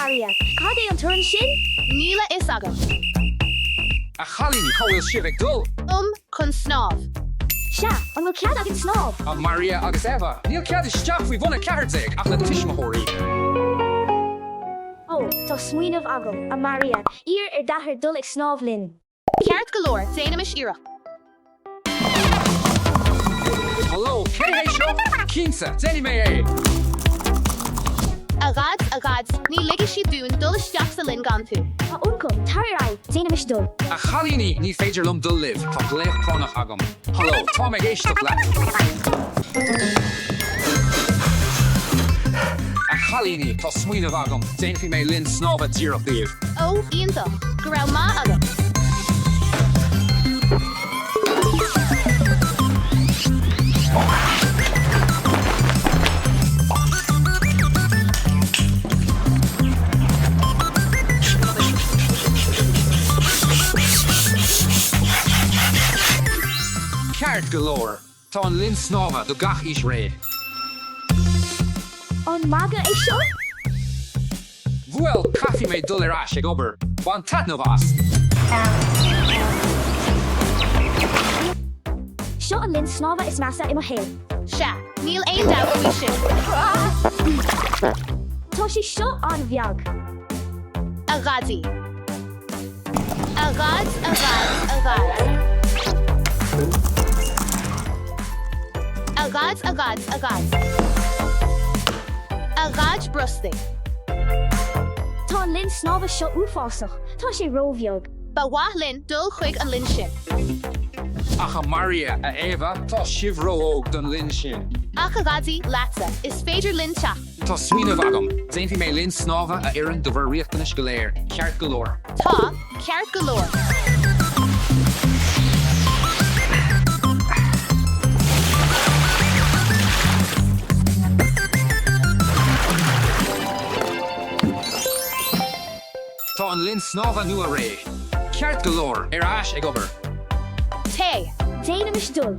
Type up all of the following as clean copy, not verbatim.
Maria, cad é an torann sin? Níl a fhios agam. A chailíní, cá bhfuil sibh ag dul? Um, chun snámh. Sea, an bhfuil cead againn snámh? A Maria agus Eva, níl cead isteach faoi bhun 14 ach le tuismitheoirí. Ó, tá smaoineamh agam, a Maria, iarr ar d'athair dul ag snámh linn. Ceart go leor, déanaimis iarracht. Haló, cé hé seo? Cinnte, déanfaidh mé é! A Dhaid, a Dhaid, ní ligfidh siad dúinn dul isteach sa linn gan tú. A Uncail, tar ar aghaidh, déanaimis dul. A chailíní, ní féidir liom dul libh, tá glaoch práinneach agam. Haló, táim ag éisteacht leat. A chailíní, tá smaoineamh agam, déanfaidh mé linn snámha díreach daoibh. Ó, iontach! Go raibh maith agat! Ceart go leor, tá an linn snámha do gach aois réidh. An magadh é seo? Bhuel, caithfidh mé dul ar ais ag obair. Bain taitneamh as! Seo an linn snámha is measa i mo shaol. Sea, níl aon dabht faoi sin. Tá sé seo an-bheag. A Dhaidí. A Dhaid, a Dhaid, a Dhaid. A Dhaid, a Dhaid, a Dhaid. A Dhaid brostaigh. Tá an linn snámha seo uafásach. Tá sé róbheag. Ba mhaith linn dul chuig an linn sin. Ach a Maria, a Éabha, tá sibh ró-óg don linn sin. Ach a Dhaidí, leatsa, is féidir linn teacht. Tá smaoineamh agam. Déanfaidh mé linn snámha a oireann do bhur riachtanais go léir, ceart go leor. Tá, ceart go leor. Tá an linn snámha nua réidh. Ceart go leor, ar ais ag obair. Téigh. Déanaimis dul.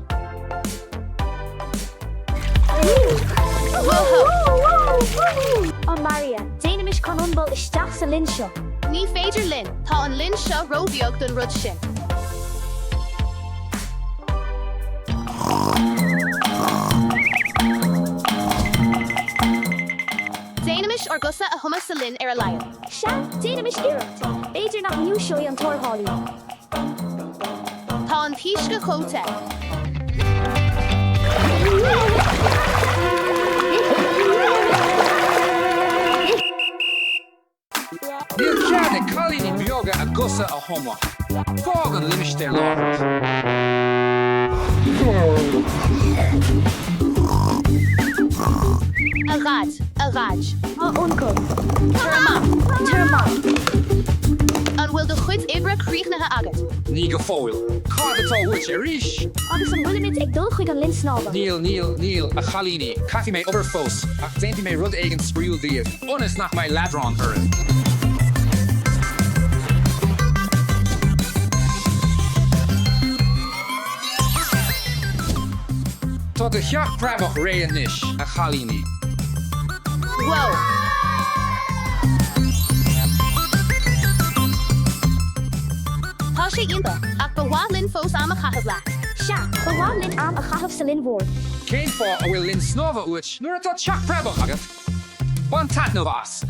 A Maria, déanaimis cannonball isteach sa linn seo. Ní féidir linn, tá an linn seo róbheag don rud sin. Déanaimis ár gcosa a thumadh sa linn ar a laghad. Sea, déanaimis iarracht. B'fhéidir nach ndúiseoidh an tarrthálaí. Tá an t-uisce chomh te. Níl cead ag cailíní beaga a gcosa a thumadh. Fág an limistéar láithreach. A Dhaid, a Dhaid. A Uncail. Tar amach. Tar amach. An bhfuil do chuid oibre críochnaithe agat? Ní go fóill. Cad atá uait arís? Agus an bhfuilimid ag dul chuig an linn snámha? Níl, níl, níl, a chailíní. Caithfidh mé obair fós, ach déanfaidh mé rud éigin spraíúil daoibh, ionas nach mbeidh leadrán oraibh. Tá do theach preabach réidh anois, a chailíní. Whoa! Tá sé iontach, ach ba mhaith linn fós am a chaitheamh leat. Sea, ba mhaith linn am a chaitheamh sa linn mhór. Cén fáth a bhfuil linn snámha uait nuair atá teach preabach agat? Bain taitneamh as!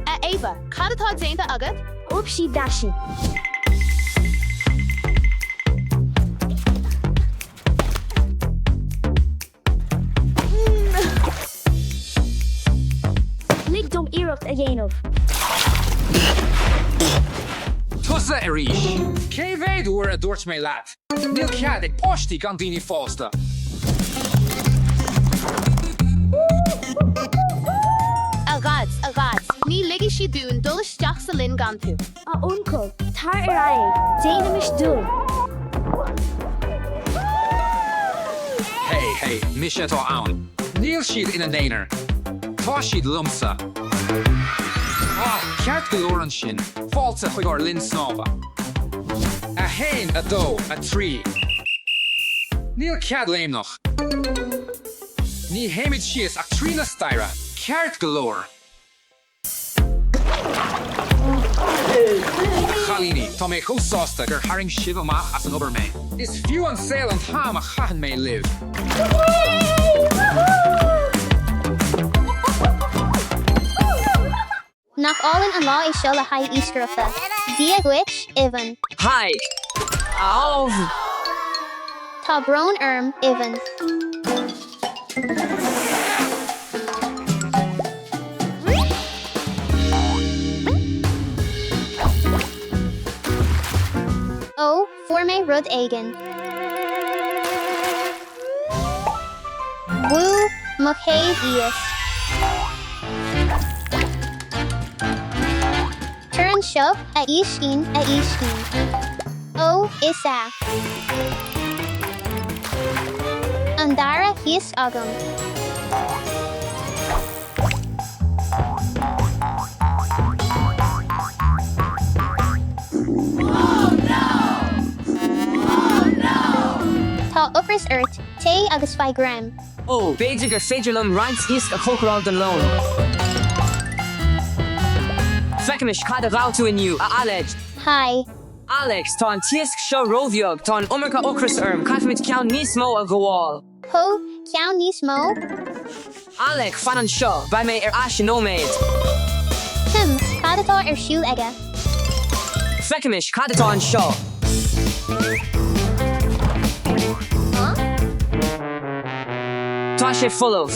A Éabha, cad atá déanta agat? Oopsie daisy. Lig dom iarracht a dhéanamh. Tusa arís! Cé mhéad uair a dúirt mé leat, níl cead ag páistí gan daoine fásta. A Dhaid, a Dhaid, ní ligfidh siad dúinn dul isteach sa linn gan tú. A Uncail, tar ar aghaidh, déanaimis dul. Hey, hey, mise atá ann. Níl siad ina n-aonar. Tá siad liomsa. Ah, ceart go leor ansin, fáilte chuig ár linn snámha. 1, 2, 3. Níl cead léimneach. Ní théimid síos ach trí na staighre. Ceart go leor. A chailíní, tá mé chomh sásta gur tharraing sibh amach as an obair mé. Is fiú an saol an t-am a chaitheann mé libh. Nach álainn an lá é seo le haghaidh iascaireachta. Dia dhuit, Ivan. Haigh! Ámh! Tá brón orm, Ivan. Ó, fuair mé rud éigin. Wú, mo chéad iasc. Tar anseo, a iascín, a iascín. Ó, is ea. An dara hiasc agam. Tá ocras ort, téigh agus faigh greim. Ó, b'fhéidir gur féidir liom roinnt iasc a chócaráil don lón. Feicimis cad a ghabh tú inniu, a Alex. Haigh. Alex, tá an t-iasc seo róbheag, tá an iomarca ocrais orm, caithfimid ceann níos mó a ghabháil. Hó, ceann níos mó? Alex, fan anseo, beidh mé ar ais i nóiméad. Hm, cad atá ar siúl aige? Feicimis cad atá anseo. Tá sé folamh.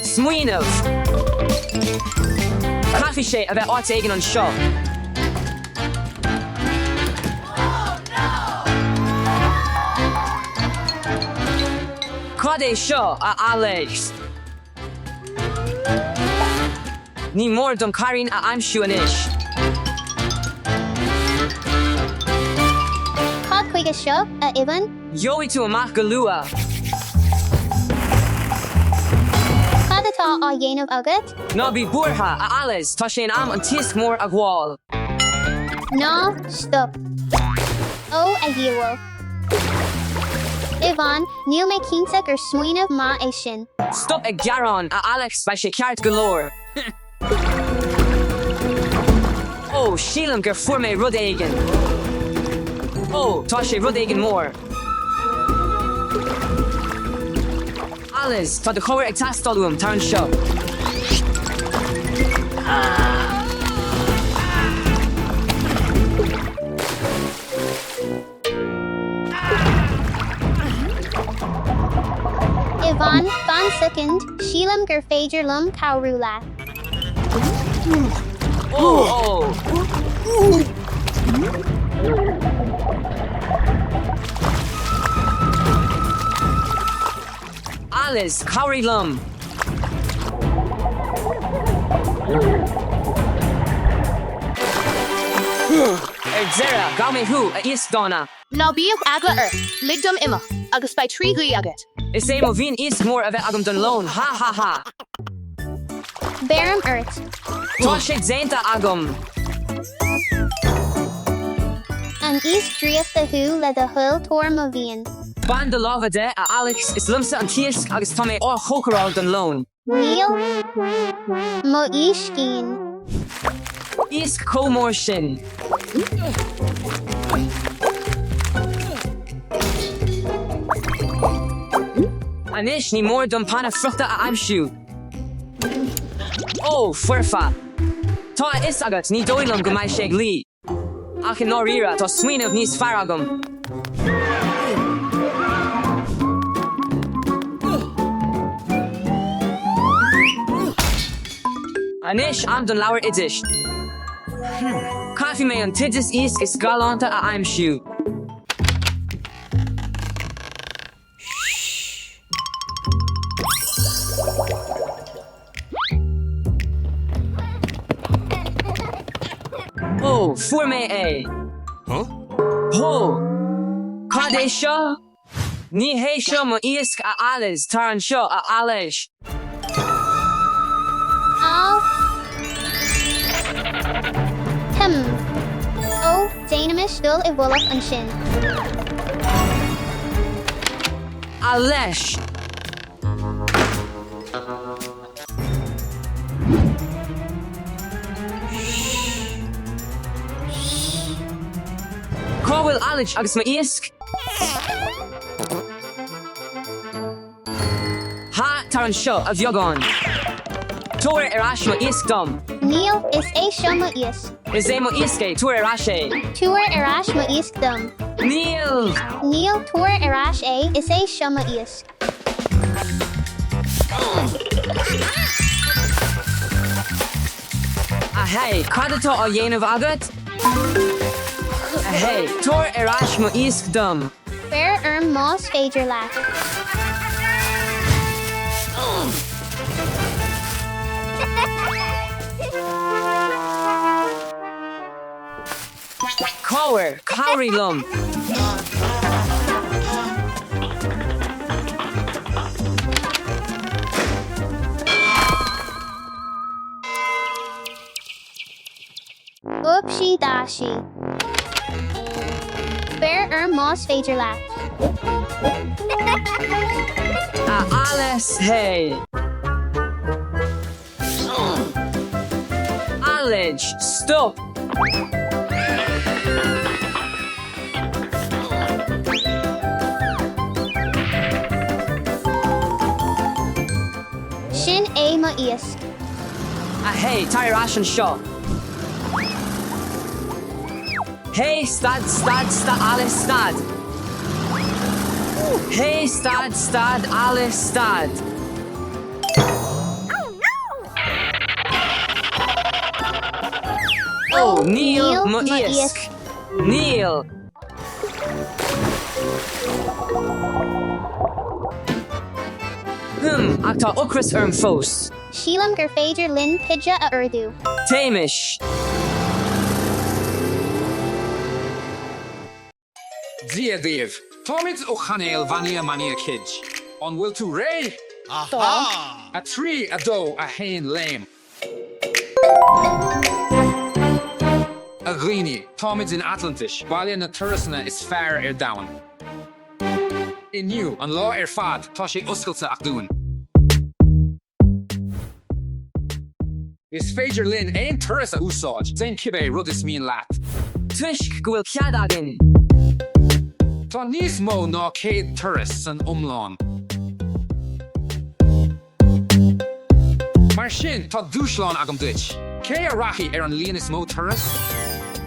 Smaoineamh! Caithfidh sé a bheith áit éigin anseo. Cad é seo, a Alex? Ní mór dom cairín a aimsiú anois. Cad chuige seo, a Ivan? Gheobhaidh tú amach go luath. Cad atá á dhéanamh agat? Ná bí buartha, a Alice, tá sé in am an t-iasc mór a ghabháil. Ná stop. Ó, a dhiabhail. Ivan, níl mé cinnte gur smaoineamh maith é sin. Stop ag gearán, a Alex, beidh sé ceart go leor. Ó, sílim gur fuair mé rud éigin. Ó, tá sé rud éigin mór. Alice, tá do chabhair ag teastáil uaim, tar anseo. Ivan, fan soicind, sílim gur féidir liom cabhrú leat. Ó, ó. Alice, cabhraigh liom! Ar deireadh, ghabh mé thú, a iasc dána! Ná bíodh eagla ort, lig dom imeacht, agus beidh trí ghuí agat. Is é mo mhian iasc mór a bheith agam don lón, ha ha ha! Beirim ort. Tá sé déanta agam! An iasc draíochta thú le do thoil tabhair mo mhian. Bain do lámha de, a Alex, is liomsa an t-iasc agus tá mé á chócaráil don lón. Níl mo iascín. Iasc chomh mór sin. Anois ní mór dom pana friochta a aimsiú. Ó, foirfe. Tá a fhios agat, ní dóigh liom go mbeidh sé ag luí. Ach i ndáiríre, tá smaoineamh níos fearr agam. Anois, am don leabhar oidis. Caithfidh mé an t-oideas iasc is galánta a aimsiú. Ó, fuair mé é! Hó! Cad é seo? Ní hé seo mo iasc, a Alice, tar anseo, a Alice. Á. Hm. Ó, déanaimis dul i bhfolach ansin. Alice. Cá bhfuil Alice agus mo iasc? Ha, tar anseo, a bheagáin. Tabhair ar ais mo iasc dom. Níl, is é seo mo iasc. Is é mo iasc é, tabhair ar ais é. Tabhair ar ais mo iasc dom. Níl! Níl, tabhair ar ais é, is é seo mo iasc. A hey, cad atá á dhéanamh agat? A hey, tabhair ar ais mo iasc dom. Beir orm más féidir leat. Cabhair! Cabhraigh liom! Oopsie daisy. Beir orm más féidir leat. A Alice, hey! Alice, stop! Sin é mo iasc. A hey, tar ar ais anseo. Hey, stad, stad, stad, Alice, stad! Hey, stad, stad, Alice, stad! Ó, níl mo iasc. Níl. Hum, ach tá ocras orm fós. Sílim gur féidir linn pizza a ordú. Téimis. Dia daoibh! Táimid ó chainéal Mhania Mania Kids. An bhfuil tú réidh? Tá. 3, 2, 1, léim! A dhaoine, táimid in Atlantis, baile na turasanna is fearr ar domhan. Inniu, an lá ar fad, tá sé oscailte ach dúinn. Is féidir linn aon turas a úsáid, déan cibé rud is mian leat. Toisc go bhfuil cead againn. Tá níos mó ná 100 turas san iomlán. Mar sin, tá dúshlán agam duit. Cé a rachaidh ar an líon is mó turas?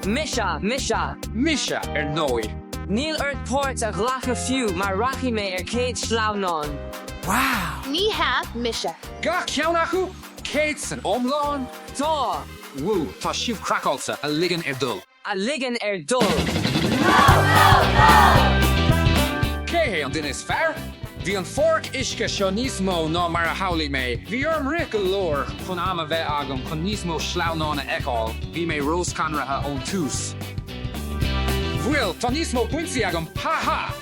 Mise, mise. Mise, ar ndóigh. Níl ort páirt a ghlacadh fiú mar rachaidh mé ar 100 sleamhnán. Wow! Ní hea, mise. Gach ceann acu? 100 san iomlán? Tá! Wú, tá sibh craiceáilte, a ligean ar dul. A ligean ar dul. Cé hé an duine is fearr? Bhí an pháirc uisce seo níos mó ná mar a shamhlaigh mé. Bhí orm rith go leor chun am a bheith agam chun níos mó sleamhnán a fheiceáil. Bhí mé róscanraithe ón tús. Bhuel, tá níos mó pointí agam, ha ha!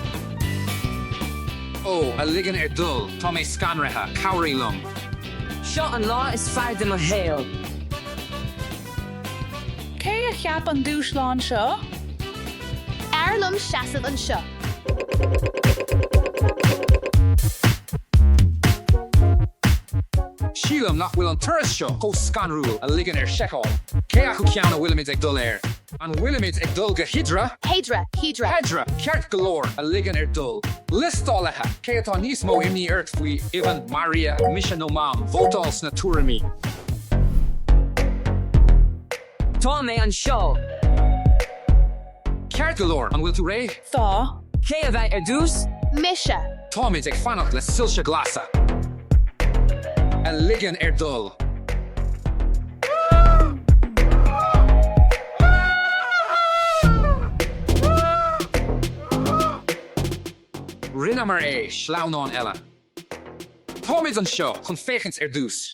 Ó, a ligean ar dul, tá mé scanraithe, cabhraigh liom. Seo an lá is fearr de mo shaol. Cé a cheap an dúshlán seo? B'fhearr liom seasamh anseo. Sílim nach bhfuil an turas seo chomh scanrúil a ligean ar seiceáil. Cé acu ceann a bhfuilimid ag dul air? An bhfuilimid ag dul go Hydra? Hydra, Hydra. Hydra, ceart go leor, a ligean ar dul. Liostálaithe, cé atá níos mó imní ort faoi, Ivan, Maria, mise nó Mam? Vótáil sna tuairimí. Tá mé anseo. Ceart go leor, an bhfuil tú réidh? Tá. Cé a bheidh ar dtús? Mise. Táimid ag fanacht le soilse glasa. A ligean ar dul. Rinneamar é, sleamhnán eile. Táimid anseo chun féachaint ar dtús.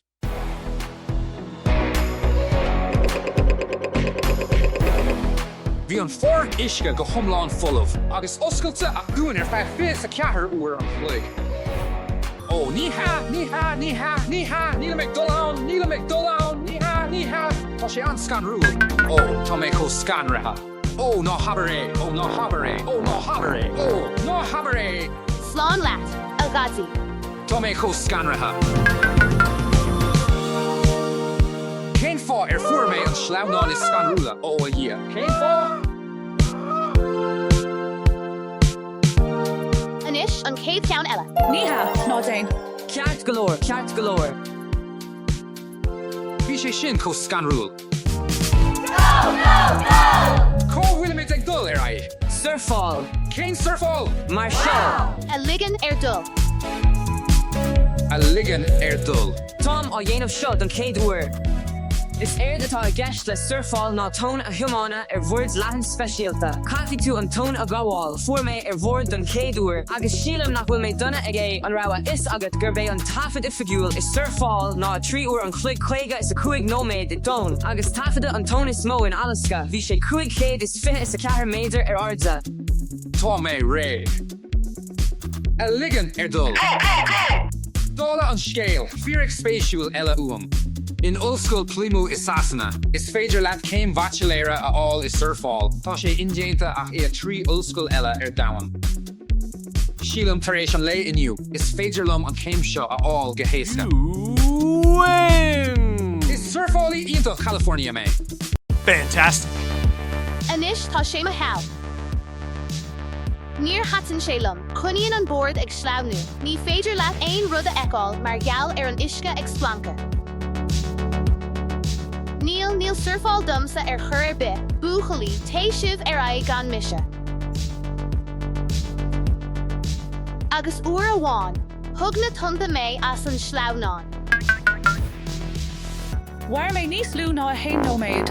Bhí an pháirc uisce go hiomlán folamh agus oscailte dúinn ar feadh 24 uair an chloig. Ó, ní hea, ní hea, ní hea, ní hea, nílim ag dul ann, nílim ag dul ann, ní hea, ní hea, tá sé an-scanrúil. Ó, tá mé chomh scanraithe. Ó, ná habair é, ó, ná habair é, ó, ná habair é, ó, ná habair é! Slán leat, a Dhaidí. Tá mé chomh scanraithe. Cén fáth ar fuair mé an sleamhnán is scanrúla, ó a Dhia? Cén fáth? Anois, an chéad cheann eile. Ní hea, ná déan. Ceart go leor, ceart go leor. Bhí sé sin chomh scanrúil. Cá bhfuilimid ag dul ar aghaidh? Surfáil. Cén surfáil? Mar seo. A ligean ar dul. A ligean ar dul. Táim á dhéanamh seo don chéad uair. Is éard atá i gceist le surfáil ná tonn a thiomáineadh ar bhord leathan speisialta. Caithfidh tú an tonn a ghabháil. Fuair mé ar bhord don chéad uair agus sílim nach bhfuil mé dona ag é An raibh a fhios agat gurb é an taifead oifigiúil i surfáil ná 3 uair an chloig 55 nóiméad i dtonn agus taifeadadh an tonn is mó in Alasca bhí sé 524 méadar ar airde. Tá mé réidh. A ligean ar dul. Dála an scéil, fíric spéisiúil eile uaim. In Ollscoil Plymouth i Sasana, is féidir leat céim bhaitsiléara a fháil i surfáil, tá sé indéanta ach i 3 ollscoil eile ar domhan. Sílim, tar éis an lae inniu, is féidir liom an chéim seo a fháil go héasca. You win! Is surfálaí iontach California mé. Fantastic! Anois tá sé mo sheal. Níor thaitin sé liom. Coinníonn an bord ag sleamhnú. Ní féidir leat aon rud a fheiceáil mar gheall ar an uisce ag splancadh. Níl, níl surfáil domsa ar chor ar bith. Buachaillí, téigh sibh ar aghaidh gan mise. Agus uair amháin, thug na tonnta mé as an sleamhnán. Mhair mé níos lú ná 1 nóiméad.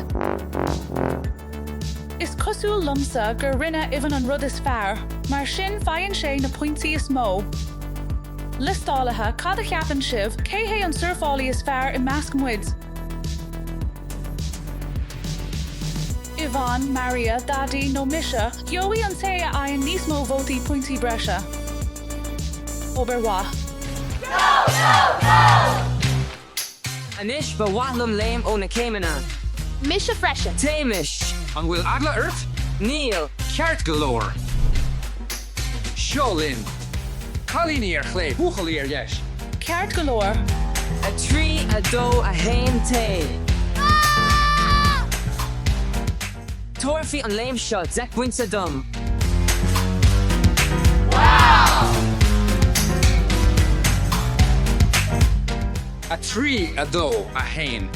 Is cosúil liomsa gur rinne Ivan an rud is fearr, mar sin faigheann sé na pointí is mó. Liostálaithe, cad a cheapann sibh, cé hé an surfálaí is fearr i measc muid? Ivan, Maria, Daidí nó mise, gheobhaidh an té a fhaigheann níos mó vótaí pointí breise. Obair mhaith. Anois ba mhaith liom léim ó na céimeanna. Mise freisin. Téimis! An bhfuil eagla ort? Níl. Ceart go leor. Seo linn. Cailíní ar chlé, buachaillí ar dheis. Ceart go leor. 3, 2, 1, Téigh! Tabharfaidh an léim seo 10 bpointe dom. 3, 2, 1.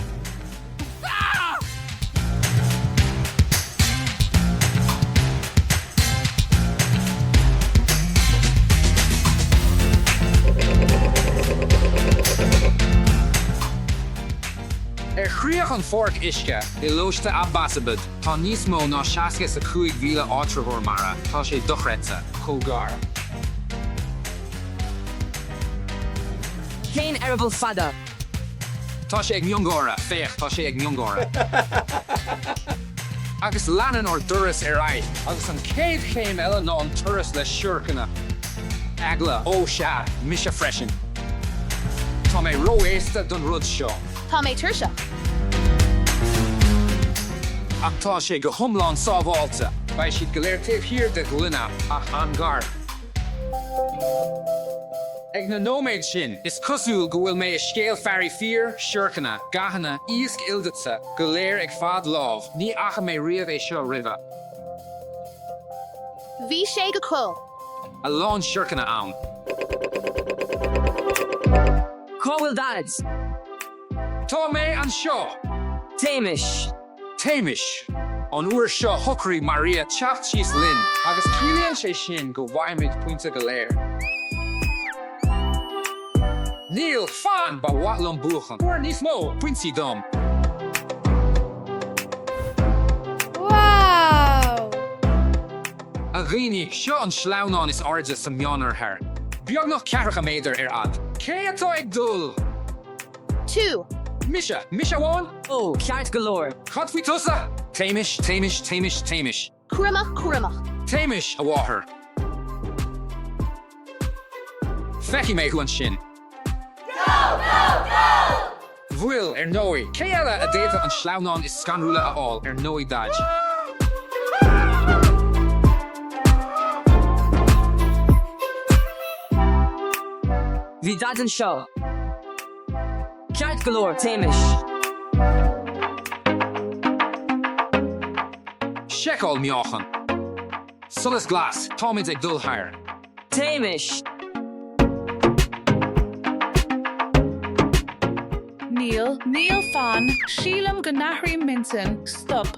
Ar chríoch an pháirc uisce i Lóiste Abbasabad tá níos mó ná 65,000 áitritheoir mara, tá sé dochreidte, chomh gar. Cén eireaball fada? Tá sé ag miongháire, féach, tá sé ag miongháire. Agus leanann ár dturas ar aghaidh, agus an chéad chéim eile ná an turas le siorcanna. Eagla, Ó sea, mise freisin. Tá mé ró-aosta don rud seo. Tá mé tuirseach. Ach tá sé go hiomlán sábháilte. Beidh siad go léir taobh thiar de ghloine, ach an-ghar. Ag na nóiméid sin, is cosúil go bhfuil mé i scéal farae fíor, siorcanna, gathanna, iasc ildaite, go léir ag fad lámh, ní fhaca mé riamh é seo roimhe. Bhí sé go cool. A lán siorcanna ann. Cá bhfuil Daid? Tá mé anseo! Téimis! Téimis! An uair seo shocraigh Maria teacht síos linn agus ciallaíonn sé sin go bhfaighimid pointe go léir. Níl, fan! Ba mhaith liom buachan. Tabhair níos mó pointí dom! Wow! A dhaoine, seo an sleamhnán is airde sa Meánoirthear. Beagnach ceathracha méadar ar fhad. Cé atá ag dul? Tú. Mise? Mise amháin? Ó, ceart go leor. Cad faoi tusa? Téimis, téimis, téimis, téimis. Cúramach, cúramach. Téimis, a mháthair. Feicfidh mé thú ansin. Go, go, go! Bhuel, ar ndóigh, cé eile a d'fhéadfadh an sleamhnán is scanrúla a fháil, ar ndóigh, Daid. Bhí Daid anseo. Ceart go leor, téimis. Seiceáil meáchan. Solas glas, táimid ag dul thar. Téimis! Níl, níl, fan, sílim go n-athraím m'intinn, stop.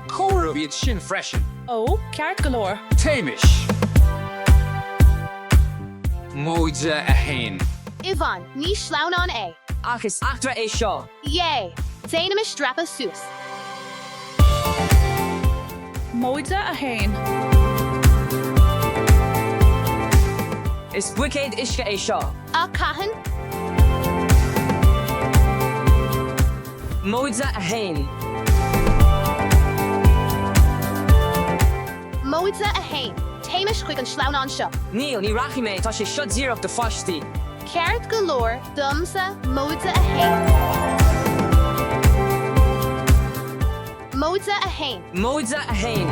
Comhaireamh iad sin freisin. Ó, ceart go leor. Téimis! Móide 1. Ivan, ní sleamhnán é. Ach is eachtra é seo. Yay! Déanaimis dreapadh suas. Móide 1. Is buicéad uisce é seo. Ach cathain? Móide 1. Móide 1. Téimis chuig an sleamhnán seo. Níl, ní rachaidh mé, tá sé seo díreach do pháistí. Ceart go leor, domsa, móide 1. Móide 1. Móide 1.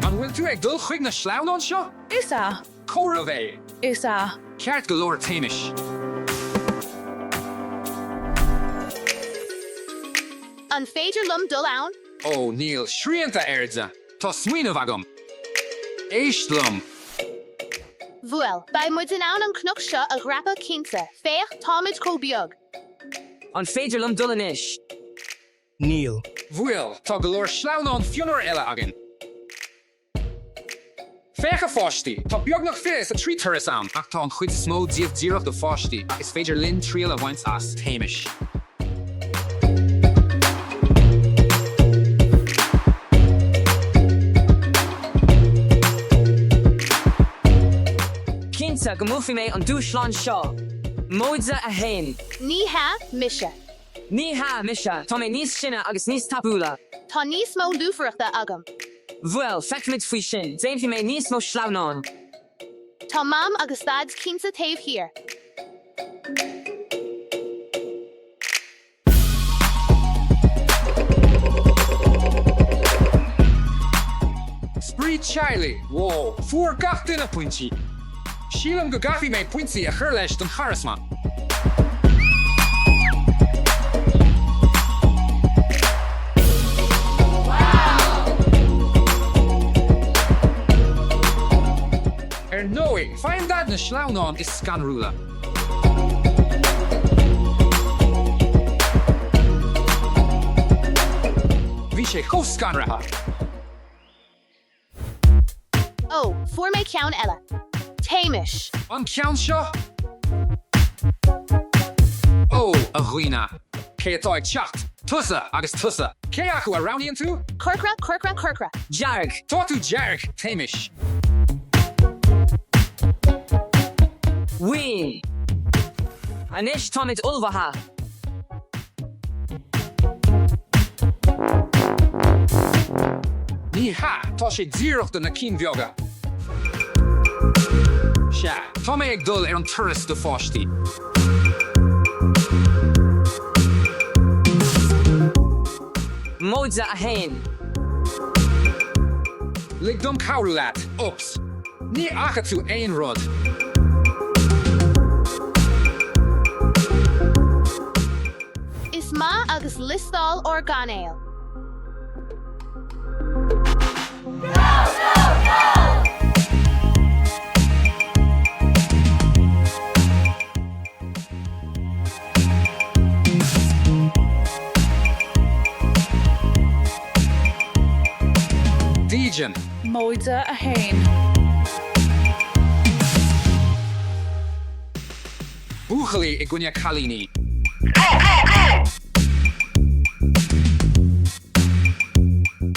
An bhfuil tú ag dul chuig na sleamhnáin seo? Is ea. Comhaireamh é. Is ea. Ceart go leor, téimis. An féidir liom dul ann? Ó, níl srianta airde. Tá smaoineamh agam. Éist liom. Bhuel, beidh muid in ann an cnoc seo a dhreapadh cinnte, féach, táimid chomh beag. An féidir liom dul anois? Níl. Bhuel, tá go leor sleamhnán fionnuar eile againn. Féach a pháistí, tá beagnach 23 turas ann, ach tá an chuid is mó díobh díreach do pháistí, ach is féidir linn triail a bhaint as. Téimis. Cinnte go mbuafaidh mé an dúshlán seo. Móide 1. Ní hea, mise. Ní hea, mise. Tá mé níos sine agus níos tapúla. Tá níos mó lúfaireachta agam. Bhuel, feicfimid faoi sin. Déanfaidh mé níos mó sleamhnán. Tá Mam agus Daid cinnte taobh thiar. Spraoi teaghlaigh! Whoa! Fuair gach duine pointí! Sílim go gcaithfidh mé pointí a chur leis don charisma. Ar ndóigh, faigheann Daid na sleamhnáin is scanrúla. Bhí sé chomh scanraithe. Ó, fuair mé ceann eile. Téimis. An ceann seo? Ó, a dhaoine. Cé atá ag teacht? Tusa agus tusa. Cé acu a roghnaíonn tú? Corcra, corcra, corcra. Dearg. Tá tú dearg. Téimis. Whee! Anois táimid ullmhaithe. Ní hea, tá sé díreach do na cinn bheaga. Sea, tá mé ag dul ar an turas do pháistí. Móide 1. Lig dom cabhrú leat. Ups. Ní fhaca tú aon rud. Is maith agus liostáil ár gcainéil. Dídean. Móide 1. Buachaillí i gcoinne cailíní.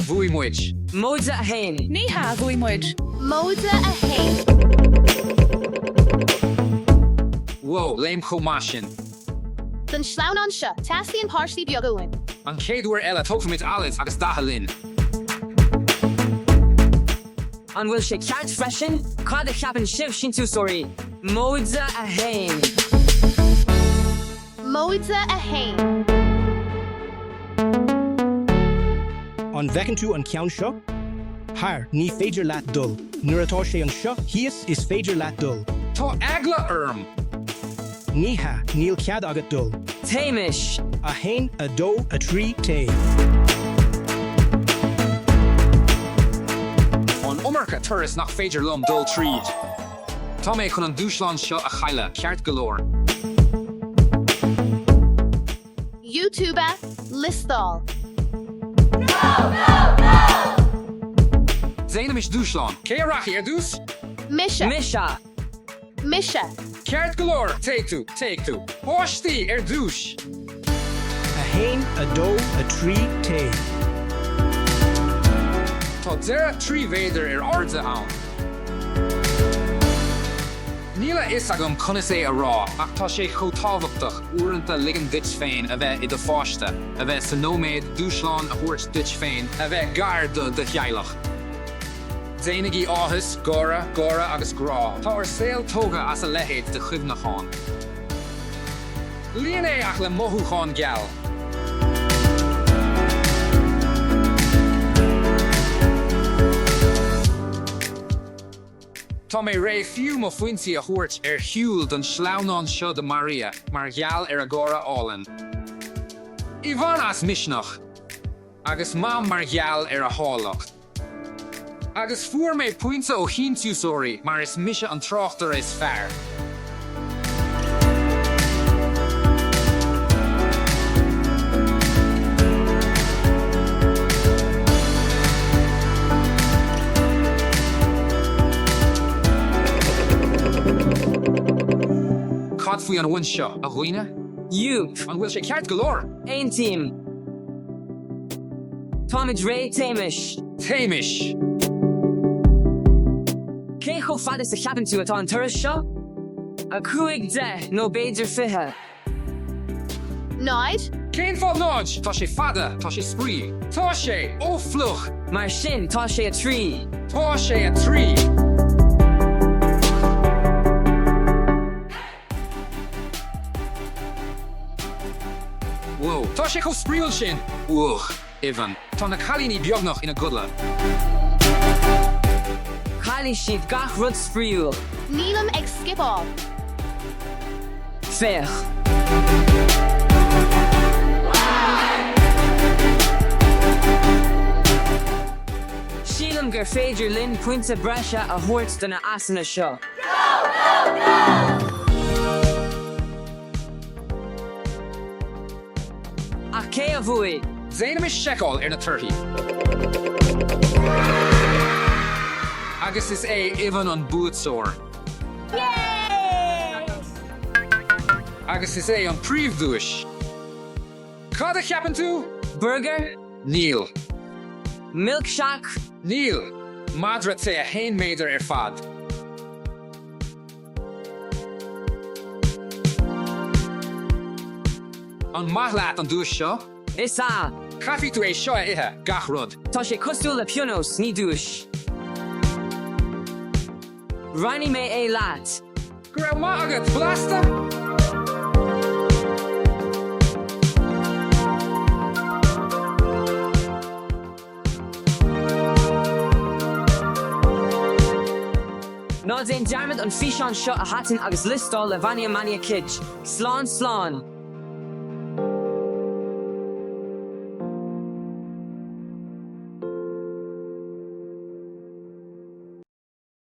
Bhuaigh. Bhuaigh muid. Móide 1. Ní hea, bhuaigh muid. Móide 1. Whoa, léim chomh maith sin. Don sleamhnán seo, teastaíonn páistí beaga uainn. An chéad uair eile tógfaimid Alice agus Daithe linn. An bhfuil sé ceart freisin? Cad a cheapann sibh, síntiúsóirí? Móide 1. Móide 1. An bhfeiceann tú an ceann seo? Thar, ní féidir leat dul. Nuair atá sé anseo thíos is féidir leat dul. Tá eagla orm. Ní hea, níl cead agat dul. Téimis! 1, 2, 3, téigh. An iomarca turas nach féidir liom dul tríd. Tá mé chun an dúshlán seo a chailleadh, ceart go leor. YouTube, Liostáil. Déanaimis dúshlán. Cé a rachaidh ar dtús? Mise. Mise. Mise. Ceart go leor, téigh tú, téigh tú. Páistí ar dtús! 1, 2, 3, téigh. Tá deireadh 3 mhéadar ar airde ann. Níl a fhios agam conas é a rá ach tá sé chomh tábhachtach uaireanta ligean duit féin a bheith i do pháiste, a bheith sa nóiméad, dúshlán a thabhairt duit féin, a bheith gar do do theaghlach. Déanaigí áthas, gáire, gáire agus grá. Tá ár saol tógtha as a leithéid de chuimhneacháin. Líon é ach le mothúchán geal. Tá mé réidh fiú mo phointí a thabhairt ar shiúl don sleamhnán seo do Maria mar gheall ar a gáire álainn. Ivan as misneach. Agus Mam mar gheall ar a háilleacht. Agus fuair mé pointe ó shíntiúsóirí mar is mise an tráchtaire is fearr. Cad faoi an abhainn seo, a dhaoine? Yúp. An bhfuil sé ceart go leor? Aontaím. Táimid réidh, téimis! Téimis! Cé chomh fada is a cheapann tú atá an turas seo? 5, 10 nó b'fhéidir 20? 0. Cén fáth 0? Tá sé fada, tá sé spraoi. Tá sé! Ó fliuch! Mar sin, tá sé 3. Tá sé 3. Whoa, tá sé chomh spraíúil sin! Ugh, Ivan, tá na cailíní beagnach ina gcodladh. Caillfidh siad gach rud spraíúil. Nílim ag scipeáil. Féach. Sílim gur féidir linn pointe breise a thabhairt do na easanna seo. Ach cé a bhuaigh? Déanaimis seiceáil ar na torthaí. Agus is é Ivan an buaiteoir. Agus is é an príomhdhuais. Cad a cheapann tú? Burger? Níl. Milkshake? Níl. Madra te 1 méadar ar fad. An maith leat an duais seo? Is ea. Caithfidh tú é seo a ithe, gach rud. Tá sé cosúil le pionós, ní duais. Roinnfidh mé é leat. Go raibh maith agat, blasta! Ná déan dearmad an físeán seo a thaitin agus liostáil le Vania Mania Kids. Slán slán!